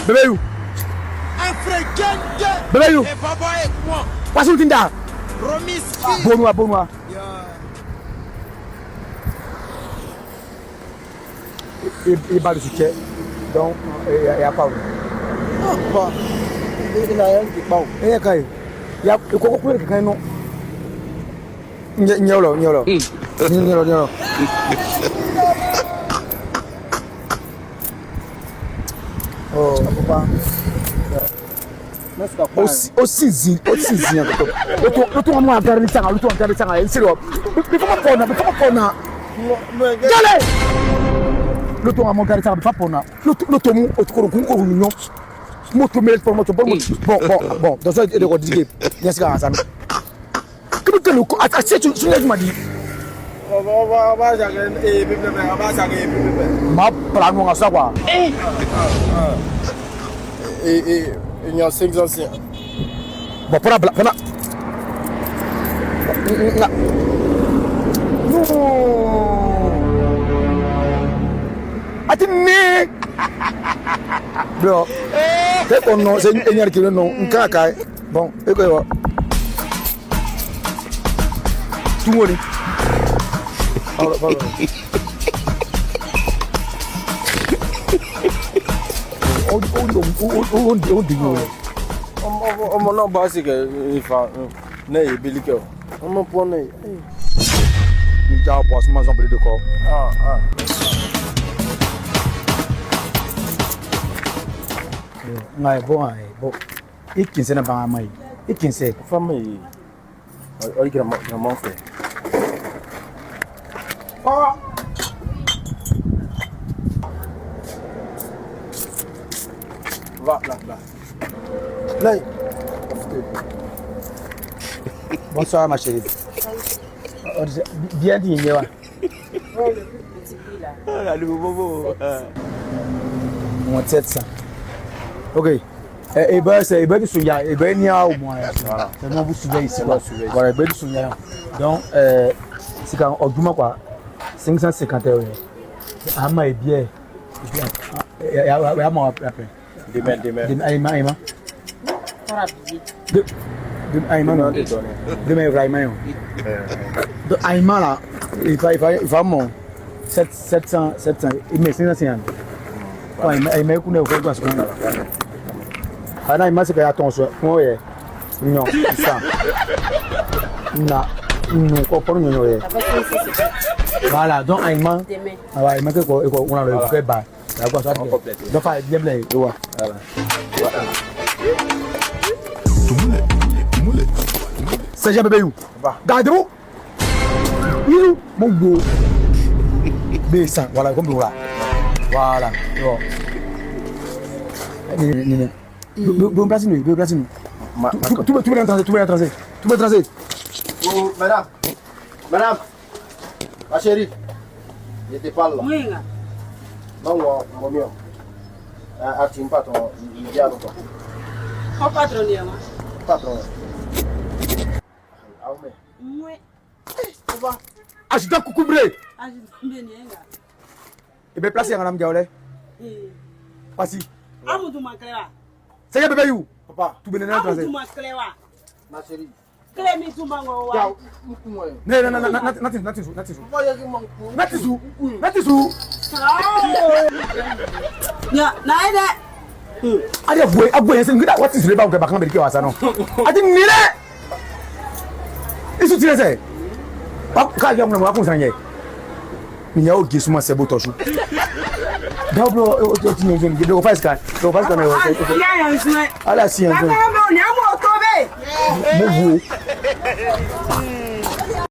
Bébé you. Bébé you. Wasu tinda. Bonwa bonwa. I ba du che. Donc il y a pas. Papa. Il a rien qui parle. Eh kai. Ya ko ko ko kai no. Nyolo nyolo. Nyolo nyolo. Oh. Papa. O si zi yan to. O to mo agari ni tanga, o to agari tanga. En sero. Bi fo ko na, bi fo ko na. Jale. Lo to mo agari tanga, bi fo ko na. Lo to mu o to ko ko nyo. Mo to mele mo to bon bon bon bon. Dans ça de ko dire. Yes ga asami. Kibi kelu ko a se tu tu ma di. Ma pra no ngasa kwa. Eh. Et il y a 5 anciens. Bon, pour la pour la. Non. Ati ni. Bro. Te ko no se enyar ki no nka ka. Bon, e ko yo. Tungoni. Paolo, Paolo. O o o o o o Ọmọ náà bá sì kẹ ìfà náà yìí bílíkẹ o. Ọmọ pọ náà yìí. Nja bo asuma zon bele de ko. Ah ah. Ngai bo ai bo. Ikinse na ba mai. Ikinse. Fama yìí. Ọ̀rí kìlọ̀ mọ̀ fẹ́. Ah. Va là là. Là. Bonsoir ma chérie. Bien dit, Nyewa. Mon tête ça. Ok. Eh ben c'est eh ben du sounya, eh ben nia au moins. Voilà. C'est moi vous suivez ici quoi. Voilà, eh ben du sounya. Donc c'est quand au quoi 550 euros. Ama est bien. Ya ya moi après. Demain demain. Demain aïma aïma. Demain aïma non. Demain vraiment. Donc aïma là, il va mon 700 700 il met 550. Quand il met ku ne ko ko ko. Ana ima se ka ton so ko ye. Non, ça. Na non ko ko non ye. Voilà, donc aïma. Ah ouais, aïma ko ko on a le fait bas. D'accord, ça. Donc fa bien bien, tu vois. Voilà. Sergent bébé you. Gardez-vous. You, mon beau. B100, voilà, comme là. Voilà. Bon. Ni Bon place nous, bon place nous. Tout tout tout tout tout tout tout tout. Oh, madame. Madame. Ma chérie. Je te parle là. Oui. Non, non, mon mien. Ah, tu me patron, il vient encore. Ko patron ya ma. Patron. Ah, mais. Mwe. Ajouta kukumbre. Ajouta mbeni enga. Et bien place en am. Eh. Voici. Amu du maklewa. C'est bébé you. Papa. Tout benene Amu du maklewa. Ma chérie. Kle mi tumango wa. Ne ne ne ne nati nati su nati su. Nati su nati su. Ya, na ide. Ade boy agbo yen se ngida what is le ba ko ba kan be ke wa sa no. Ati ni le. Isu ti le se. Ba ka ya mo wa kun san ye. Mi ya o gi suma se bo tosu. Dablo o ti ni o ni do fa ska. Do fa ska na o. Ya ya su. Ala si yan Ba so. ko ni amu to be. Mo wo.